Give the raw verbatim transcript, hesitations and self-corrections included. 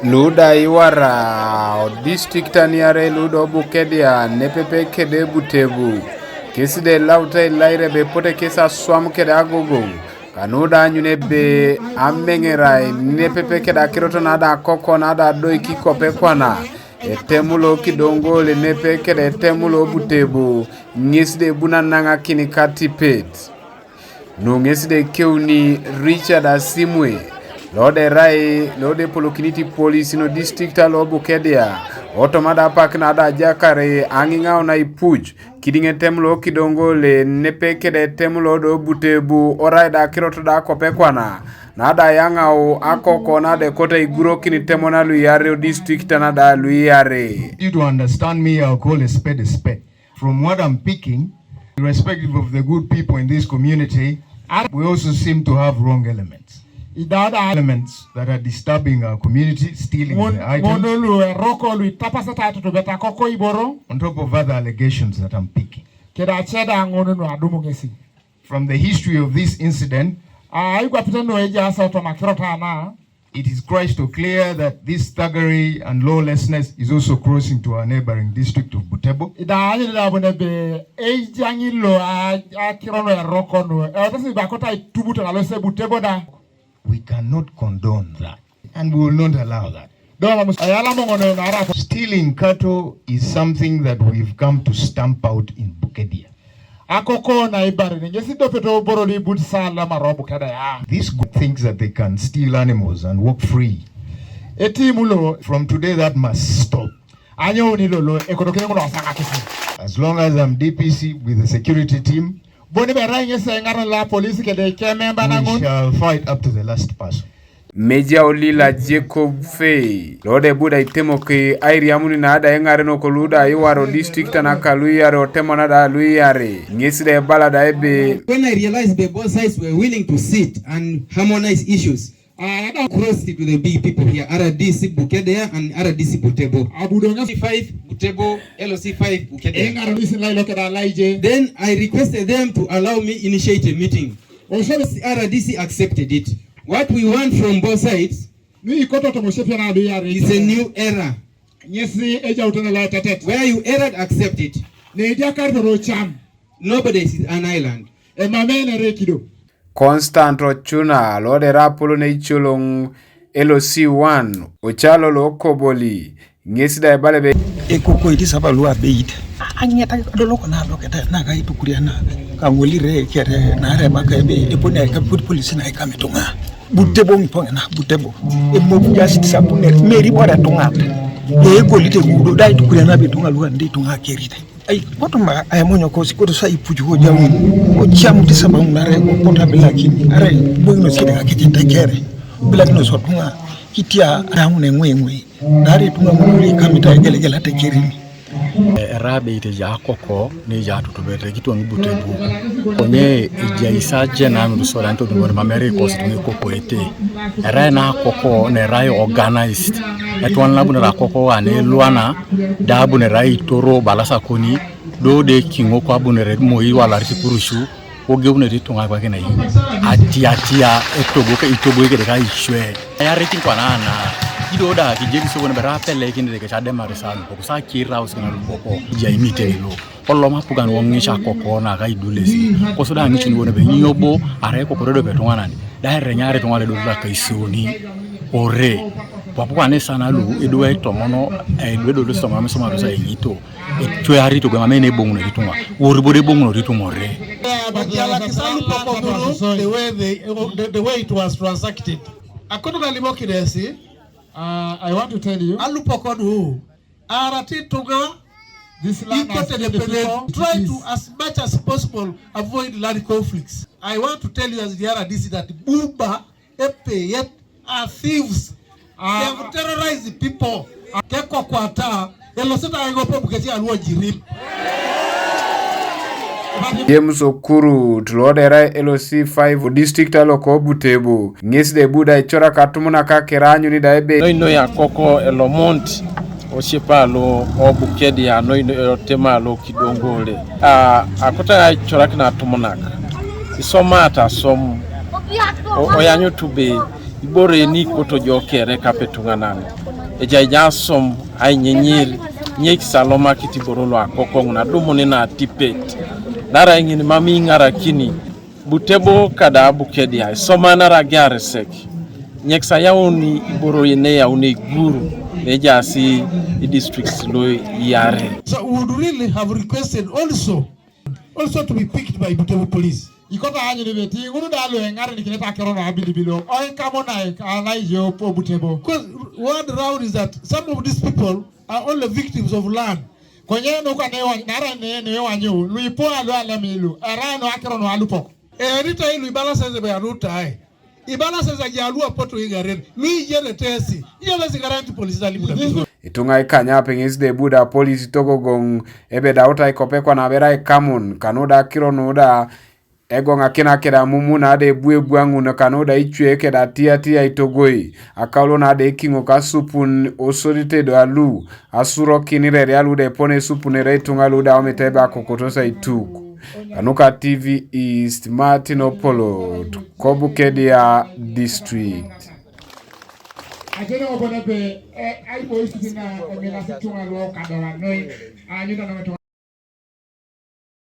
Luda iwara o district aniare luda o Bukedea nepepe kede Butebu. Kesi de lauta ilaire be pote kesi aswam kede agogo. Kanuda anyune be amengerai nepepe kede akiroto nada akoko nada doi kikope kwana. Etemulo kidongole nepe kede etemulo Butebu. Ngesi de buna nanga kini katipet. Nung'esi de keuni Richard Asimwe, lode rai, lode polokiniti polisi no district alo Bukedea, otomada apak nada ajakare ang'ing'ao na ipuj, kiding'e tem lo kidongole nepe kede tem lo do Butebu, orai da kirot da kope kwana, nada yang'ao akoko nada ekota igurokini temona luyare o district nada luyare. You to understand me, I'll call a spade a spade. From what I'm picking, irrespective of the good people in this community, we also seem to have wrong elements. Idada elements that are disturbing our community, stealing the items, ngono lu eroko lu itapasa ta to beta koko iboro. On top of other allegations that I'm picking. Keda cheda ngono no adumu ngesi. From the history of this incident, ah, igwa pita no eja asa to makiro ta na. It is crystal clear that this thuggery and lawlessness is also crossing to our neighboring district of Butebu. Ida anyele da bune be ejangi lo a, a kirono ya roko no. E otasi ba kota itubu to lalo se Butebu da. We cannot condone that, and we will not allow that. Doma mus ayala mongono na ara. Stealing cattle is something that we've come to stamp out in Bukedea. Akoko na ibare ni ngesi dope to boro li but sala maro Bukedea. These good things that they can steal animals and walk free. Eti mulo. From today that must stop. Anyo ni lolo ekoto kene mulo sanga kisi. As long as I'm D P C with the security team, boni bera ngesi ngara la police kede ke memba na ngun. We shall fight up to the last person. Meja Olila Jacob Fei, lode buda itemo ke airi amuni na ada engare no koluda iwaro district na kaluyare otemo na da luyare. Ngesi da ebala da ebe. When I realized that both sides were willing to sit and harmonize issues, I had crossed it to the big people here, R D C Bukedea and R D C Butebu. Abudo ngesi five Butebu, L C five Bukedea. Engaro disi lai lokeda laije. Then I requested them to allow me initiate a meeting. Osebe R D C accepted it. What we want from both sides, ni ikoto to mosefia na do yare. It's a new era. Ngesi eja utana la tetet. Where you erred, accept it. Ne dia karto ro cham. Nobody is an island. E mamene re kido. Constant Ochuna, lode rapolo ne icholong L C one, ochalo lo koboli. Ngesi da ebale be. Ekoko iti saba lu abeit. Anyeta doloko na loketa na ka itukuria na ka ngoli re kere na re maka ebe epone ka put police na ka mitunga. Butebu ngipong na Butebu. Emo just sapune meri bora tunga. E goli te gudo da itukuria na be tunga lu ande tunga kerite. Ai, koto ma ai monyo kosi koto sa ipuju ho jamu. O jamu ti saba ngare ko kota bilaki. Are boy no sida ka kiti tekere. Bilaki no sotunga. Kitia ramu ne ngwe ngwe. Nari tunga muli kamita gele gele tekerini. Era be ite ja koko ne ja tutu bete kitu ngi Butebu. Konye ja isa je na ndu so dan to dungo ma mere ko situ ngi koko ete. Era na koko ne rai organized. Etwan na bunera koko ane luana da bunera itoro balasa koni do de kingo kwa bunere mo iwala ti kurushu. Ogeunete itunga kwa kina yi. Atia atia etogo ke itogo ke ka ishwe. Ayare kin kwa nana. Ido da ki jeri so bona bera pele kin de ke chade marisa. Ko sa kira us kana ko ko. Ja imite lo. Olo ma pugan won ngisha koko na ka idulesi. Ko so da ngishu ni wona be nyobo are koko do be tunga nani. Da re nyare tunga le do la ka isuni. Ore. Papu kwa ne sana lu idwe tomono idwe do so ma so ma sa yito. Chwe ari to gama mene bongo na itunga. Wori bode bongo na itunga re. But yala kisalu poko duru, the way they, the, the way it was transacted. Akono galimo kidesi. Uh, I want to tell you. Alu poko du. Arati tunga. This land has been difficult. Try to, as much as possible, avoid land conflicts. I want to tell you as the R D C that Buba, Epe, yet are thieves. They have terrorized the people. Keko kwata elosita ego po buketi aluo jirim. James Okuru, tulodera L C five district aloko Butebu. Ngesi de buda ichora katumuna ka keranyu ni da ebe. Noino ya koko elomont. Osiepa alo Obukedia noino erotem alo Kidongole. Ah, akota ichorak na tumunak. Isoma ata som. O, oyanyu tube. Ibore ni koto jokere kape tunganan. Ejai ja asom ainyinyir, nyekis alomakit iboro lu akokoŋ nadumuni natipet. Naarai ŋin mam iŋarakini Butebo kada Bukedea isomanara agearesek. Nyekis ayaun iboro ne eyaun eigur ne ejaas idistricts lu iarei. So we would really have requested also, also to be picked by Butembo police. Ikoto aanyun ebe ti ŋun da lu eŋarenikinete akiro nu abilibilo oikamunaik anaijo po Butembo. Because word round is that some of these people are only victims of land. Konye nuka neiwany, naarai ne neiwanyu lu ipo alu alemi lu erai nu akiro nu alupok. Eritai lu ibalasas ebe anutai. Ibalasas aja lu apotu igaren lu ijerete esi. Ijeresi garanti polisi alimuda. Ituŋa ikanyap ŋes de ebu da polisi togogoŋ ebe dautai kope kwana aberai kamun kanu da akiro nu da egoŋakin akeda mumu na da ebu ebu aŋun kanu da icwe keda tiatia itogoi akaulo na da ekiŋok asupun osodite do alu asurokin ireria lu da epone esupunere ituŋa lu da aomit ebe akokotos aituk. Kanuka T V East, Martin Opolot, Kobukedia District. Ajene obona be, eh, aiboisit na eminasi ituŋa lu okadau noi, aanyuta na